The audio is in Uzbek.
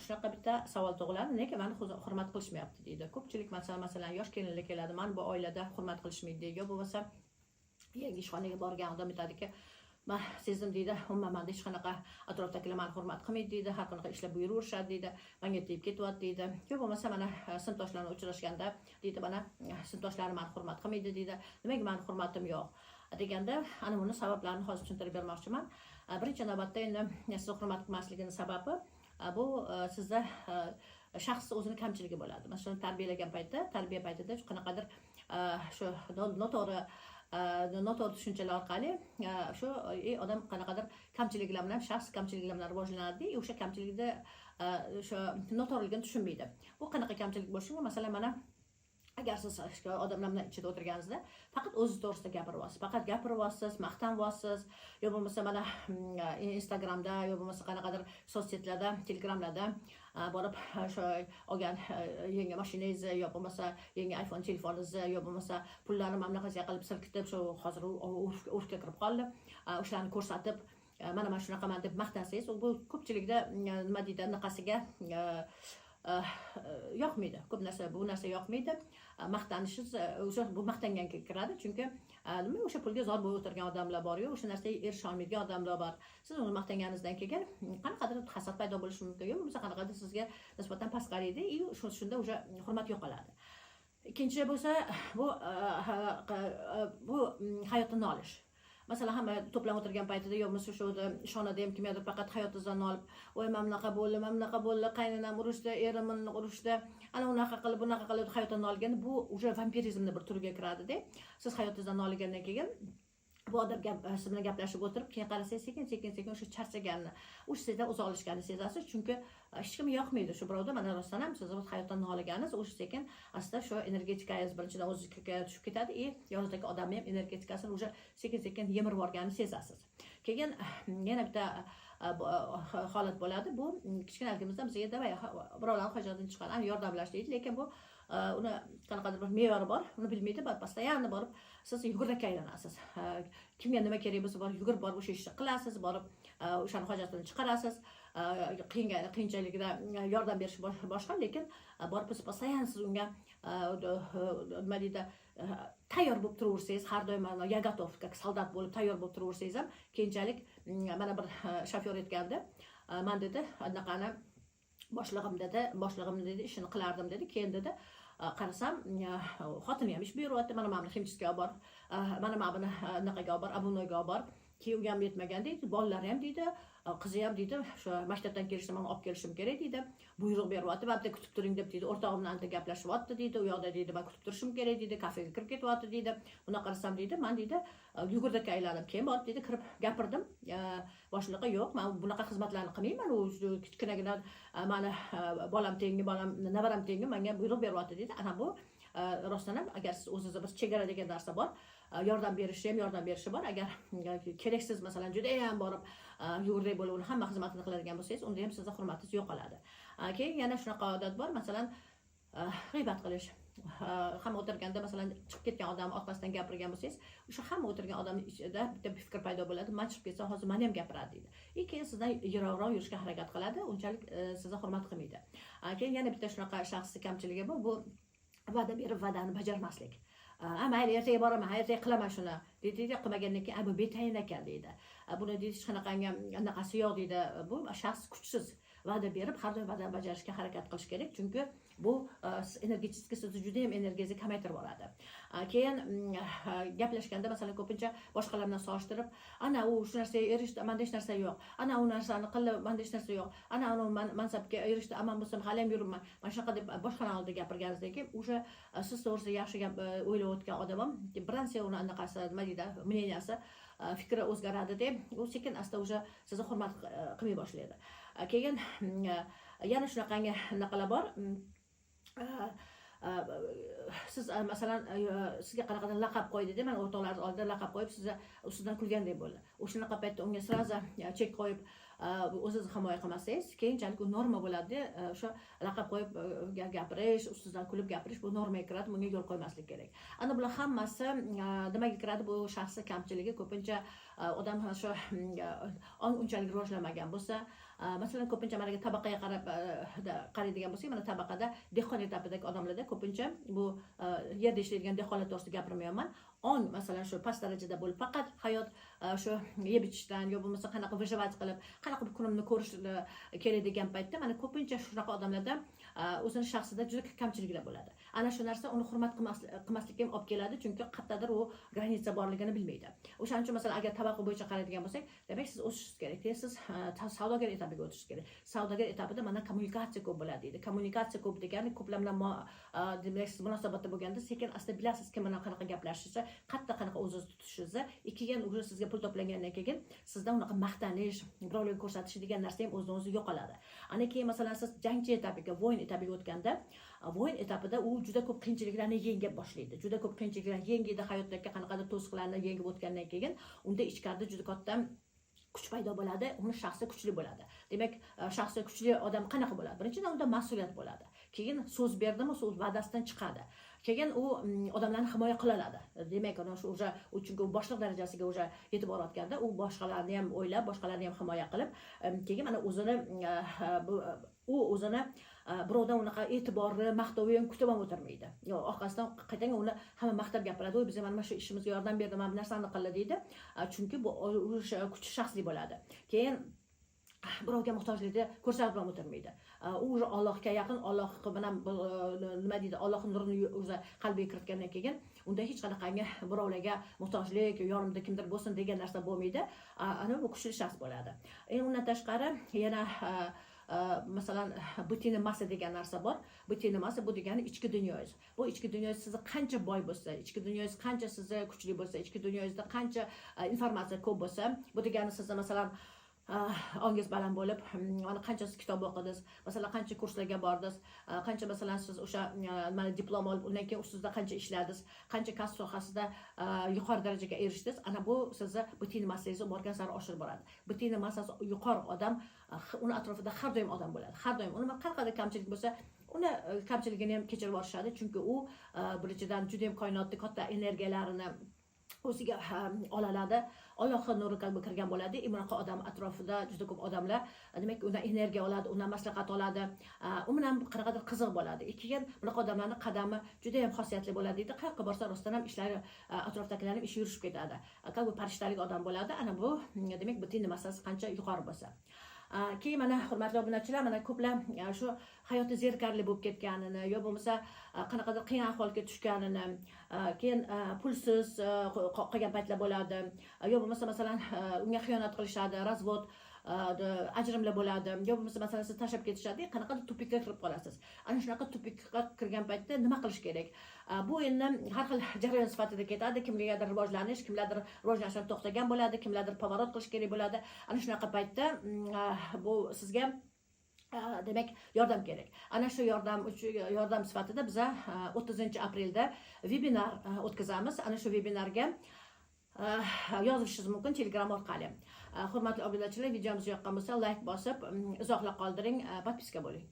shunaqa bitta savol tug'iladi: nega mani hurmat qilishmayapti, deydi ko'pchilik. Masalan, yosh kelinlar keladi, mani bu oilada hurmat qilishmaydi deydi. Yo bo'lmasa yangi ishxonaga borgan odam aytadiki, man sezdim, deydi, umuman manda hech qanaqa atrofdagilar mani hurmat qilmaydi, deydi, har qanaqa ishlar buyuraverishadi, deydi, manga tegib ketyapti, deydi. Yo bo'lmasa mana sinfdoshlar bilan uchrashganda, deydi, mana sinfdoshlarim mani hurmat qilmaydi, deydi, nimaga mani hurmatim yo'q deganda, ana buni sabablarini hozir tushuntirib bermoqchiman. Birinchi navbatda endi sizni hurmat qilmasligini sababi bu sizda shaxsni o'zini kamchiligi bo'ladi. Masalan, tarbiyalagan paytda, tarbiya paytida qanaqadir shu noto'g'ri tushunchalar orqali shu odam qanaqadir kamchiliklar bilan, shaxs kamchiliklar bilan rivojlanadi, o'sha kamchilikda o'sha noto'g'riligini tushunmaydi. Bu qanaqa kamchilik bo'lishi mumkin? Masalan, mana agar siz odamlar bilan ichida o'tirganingizda faqat o'zingiz to'g'risida gapiryapsiz, faqat gapiryapsiz, maqtanyapsiz, yo bo'lmasa mana Instagramda, yo bo'lmasa qanaqadir соцсеть larda, Telegramlarda borib shu olgan yangi mashinangizni, yo bo'lmasa yangi iPhone telefoningizni, yo bo'lmasa pullarni mana bunaqasiga qilib silkitib, shu hozir urfga kirib qoldi, o'shalarni ko'rsatib, mana man shunaqaman deb maqtansangiz, bu ko'pchilikda nima deydi, anaqasiga yoqmaydi ko'p narsa, bu narsa yoqmaydi. Maqtanishingiz o'sha bu maqtanganga kiradi, chunki nima, o'sha pulga zor bo'lib o'tirgan odamlar boryu, o'sha narsaga erisha olmaydigan odamlar bor. Siz uni maqtanganingizdan keyin qanaqadir hasad paydo bo'lishi mumkin, yo bo'lmasa qanaqadir sizga nisbatan past qaraydi и shunda уже hurmat yo'qoladi. Ikkinchi bo'lsa bu hayotdan nolish. Masalan, hamma to'planib o'tirgan paytida, yo bo'lmasa shu ishxonada ham kimgadir faqat hayotingizdan olib, voy, mana bunaqa bo'ldi, mana bunaqa bo'ldi, qaynonam urushdi, erim urushdi, ana unaqa qilib, bunaqa qilib hayotdan olgan, bu уже vampirizmni bir turiga kiradida. Siz hayotingizdan olgandan keyin bu odam gap, siz bilan gaplashib o'tirib, keyin qarasangiz, sekin sekin sekin o'sha charchaganini, o'sha sizdan uzoqlashganini sezasiz, chunki hech kimga yoqmaydi shu birovda mana rostdan ham sizni hayotdan noliganingiz. O'sha sekin asta shu energetikangiz birinchidan o'zizga tushib ketadi и yonidagi odamni ham energetikasini уже sekin sekin yemirib yuborganini sezasiz. Keyin yana bitta holat bo'ladi. Bu kichkinaligimizda bizga давай birovlarni hojatini chiqar, ana yordamlash deydi, lekin bu uni qanaqadir bir me'yori bor, uni bilmaydi. Постоянно borib siz yugurrakka aylanasiz. Kimga nima kerak bo'lsa, borib, yugurib borib o'sha ishni qilasiz, borib o'shani hojatini chiqarasiz. Qiyinchiligida yordam berish boshqa, lekin borib постоянно siz unga nima deydi, tayyor bo'lib turaversangiz, har doim я готов, как солдат bo'lib tayyor bo'lib turaversangiz ham, keyinchalik mana bir shofyor aytgandi, man, dedi, anaqani boshlig'im, dedi, boshlig'im, dedi, ishini qilardim, dedi, keyin, dedi, qarasam, xotini ham ish buyuryapti, mana buni химчистка ga olib bor, mana buni anaqaga olib bor, обувной ga olib bor. Keyin u ham yetmagan, deydi, bolalari ham, deydi, qizi ham, deydi, shu maktabdan kelishda man olib kelishim kerak, deydi, buyruq beryapti, man bitta kutib turing deb, deydi, o'rtog'im bilan anta gaplashyapti, deydi, u yoqda, deydi, man kutib turishim kerak, deydi, kafega kirib ketyapti, deydi. Bunaqa qarasam, deydi, man, deydi, yugurdakka aylanib, keyin borib, deydi, kirib gapirdim boshlig'i, yo'q, man bunaqa xizmatlarni qilmayman, u kichkinagina mani bolam tengi, bolam, nevaram tengi manga buyruq beryapti, deydi. Ana bu rostdan ham agar siz o'zingizda bir chegara degan narsa bor, yordam berishi ham, yordam berishi bor. Agar keraksiz, masalan, judayam borib yugurdak bo'lib uni hamma xizmatini qiladigan bo'lsangiz, unda ham sizni hurmatingiz yo'qoladi. Keyin yana shunaqa odat bor, masalan, g'iybat qilish. Hamma o'tirganda, masalan, chiqib ketgan odamni orqasidan gapirgan bo'lsangiz, o'sha hamma o'tirgan odamni ichida bitta fikr paydo bo'ladi: man chiqib ketsam, hozir mani ham gapiradi, deydi и keyin sizdan yiroqroq yurishga harakat qiladi, unchalik sizni hurmat qilmaydi. Keyin yana bitta shunaqa shaxsni kamchiligi bu va'da berib, va'dani bajarmaslik. A, mayli, ertaga boraman, ha, ertaga qilaman shuni, deydi. Qilmagandan keyin, a, bu betayin ekan, deydi. Buni, deydi, hech qanaqangi anaqasi yo'q, deydi. Bu shaxs kuchsiz. Va'da berib, har doim va'dani bajarishga harakat qilish kerak, chunki bu energetik, sizni judayam energiyangizni kamaytirib yuboradi. Keyin gaplashganda, masalan, ko'pincha boshqalar bilan solishtirib, ana u shu narsaga erishdi, manda hech narsa yo'q, ana u narsani qildi, manda hech narsa yo'q, ana anavi mansabga erishdi, man bo'lsam hali ham yuribman, mana shunaqa deb boshqalarni oldida gapirganingizdan keyin уже siz to'g'risida yaxshi gap o'ylayotgan odam ham bironsa uni anaqasi, nima deydi, мнения si, fikri o'zgaradi deb, u sekin asta уже sizni hurmat qilmay boshlaydi. Keyin yana shunaqangi anaqalar bor. Siz masalan, sizga qanaqadir laqab qo'ydida, mana o'rtoqlaringiz oldida laqab qo'yib, sizni ustidan kulgandek bo'ldi. O'shanaqa paytda unga сразу chek qo'yib, o'zingizni himoya qilmasangiz, keyinchalik u norma bo'ladi. O'sha laqab qo'yib gapirish, ustidan kulib gapirish, bu normaga kiradi, bunga yo'l qo'ymaslik kerak. Ana bular hammasi nimaga kiradi? Bu shaxsni kamchiligi ko'pincha. Odam shu ong unchalik rivojlanmagan bo'lsa, masalan, ko'pincha mana tabaqaga qarab qaraydigan bo'lsak, mana tabaqada dehqon etapidagi odamlarda ko'pincha bu yerda ishlaydigan dehqonlar to'g'risida gapirmayapman, ong masalan shu past darajada bo'lib, faqat hayot shu yeb ichishdan yo bo'lmasa qanaqa выживать qilib, qanaqa bir kunimni ko'rish kerak degan paytda, mana ko'pincha shunaqa odamlarda o'zini shaxsida juda kamchiliklar bo'ladi. Ana shu narsa uni hurmat qilmaslikka ham olib keladi, chunki qayerdadir u граница borligini bilmaydi. O'shaning uchun, masalan, agar tabaqa bo'yicha qaraydigan bo'lsak, demak, siz o'sishingiz kerak. Keyin siz savdogar etapiga o'tishingiz kerak. Savdogar etapida mana kommunikatsiya ko'p bo'ladi deydi. Kommunikatsiya ko'p degani ko'plar bilan demak, siz munosabatda bo'lganda sekin asta bilasiz kim bilan qanaqa gaplashishingizni, qayerda qanaqa o'zingizni tutishingizni. И keyin уже sizga pul to'plangandan keyin sizda unaqa maqtanish, birovlarga ko'rsatish degan narsa ham o'zidan o'zi yo'qoladi. Ana keyin, masalan, siz jangchi etapiga, воин etapiga o'tganda, воин etapida u juda ko'p qiyinchiliklarni yenga boshlaydi, juda ko'p qiyinchiliklarni yengiydi. Hayotdagi qanaqadir to'siqlarni yengib o'tgandan keyin unda ichkarida juda katta kuch paydo bo'ladi, uni shaxsi kuchli bo'ladi. Demak, shaxsi kuchli odam qanaqa bo'ladi? Birinchidan, unda mas'uliyat bo'ladi. Keyin so'z berdimi, so'z va'dasidan chiqadi. Keyin u odamlarni himoya qila oladi. Demak, ana shu уже u, chunki u boshliq darajasiga уже yetib borayotganda, u boshqalarni ham o'ylab, boshqalarni ham himoya qilib, keyin mana o'zini u o'zini birovdan unaqa e'tiborni, maqtovni ham kutib ham o'tirmaydi. Yo orqasidan qaytanga uni hamma maqtab gapiradi: "Voy, bizga mana shu ishimizga yordam berdi, mana bu narsani qildi", deydi. Chunki bu o'sha kuch shaxsli bo'ladi. Keyin birovga muhtojlikni ko'rsatib ham o'tirmaydi. U уже Allohga yaqin, Alloh bilan nima deydi, Allohni nurini o'zi qalbiga kiritgandan keyin unda hech qanaqangi birovlarga muhtojlik, yonimda kimdir bo'lsin degan narsa bo'lmaydi. Ana bu kuchli shaxs bo'ladi. Endi undan tashqari yana masalan, бытийный massa degan narsa bor. Бытийный massa bu degani ichki dunyoyingiz. Bu ichki dunyoyingiz sizni qancha boy bo'lsa, ichki dunyoyingiz qancha sizni kuchli bo'lsa, ichki dunyongizda qancha informatsiya ko'p bo'lsa, bu degani sizni, masalan, ongingiz baland bo'lib, mana qancha siz kitob o'qidingiz, masalan, qancha kurslarga bordingiz, qancha, masalan, siz o'sha mana diplom olib, undan keyin ustida qancha ishladingiz, qancha kasb sohasida yuqori darajaga erishdingiz, ana bu sizni бытийный massangizni borgan sari oshirib boradi. Бытийный massasi yuqori odam, uni atrofida har doim odam bo'ladi, har doim uni qanaqadir kamchilik bo'lsa, uni kamchiligini ham kechirib yuborishadi, chunki u birinchidan judayam koinotni katta energiyalarini o'ziga oladi, Allohni nuri qalbiga kirgan bo'ladi. И bunaqa odam atrofida juda ko'p odamlar, demak, undan energiya oladi, undan maslahat oladi, u bilan qanaqadir qiziq bo'ladi. И keyin bunaqa odamlarni qadami juda yam xosiyatli bo'ladi deydi. Qayoqqa borsa, rostdan ham ishlari, atrofdagilarning ishi yurishib ketadi, как бы farishtalik odam bo'ladi. Ana bu demak, бытийный massasi qancha yuqori bo'lsa. Keyin mana, hurmatli obunachilar, mana ko'plar shu hayoti zerikarli bo'lib ketganini yo bo'lmasa qanaqadir qiyin ahvolga tushganini, keyin pulsiz qolgan paytlar bo'ladi, yo bo'lmasa, masalan, unga xiyonat qilishadi, развод, ajrimlar bo'ladi, yo bo'lmasa, masalan, sizni tashlab ketishadi, qanaqadir тупик ka kirib qolasiz. Ana shunaqa тупик ka kirgan paytda nima qilish kerak? Bu endi har xil jarayon sifatida ketadi. Kimgadir rivojlanish, kimlardir rivojlanishdan to'xtagan bo'ladi, kimlardir поворот qilish kerak bo'ladi. Ana shunaqa paytda bu sizga demak, yordam kerak. Ana shu yordam uchun, yordam sifatida biza 30-aprelda vebinar o'tkazamiz. Ana shu vebinarga yozilishingiz mumkin Telegram orqali. Hurmatli obunachilar, videomiz yoqqan bo'lsa, layk bosib, izohlar qoldiring, подписка bo'ling.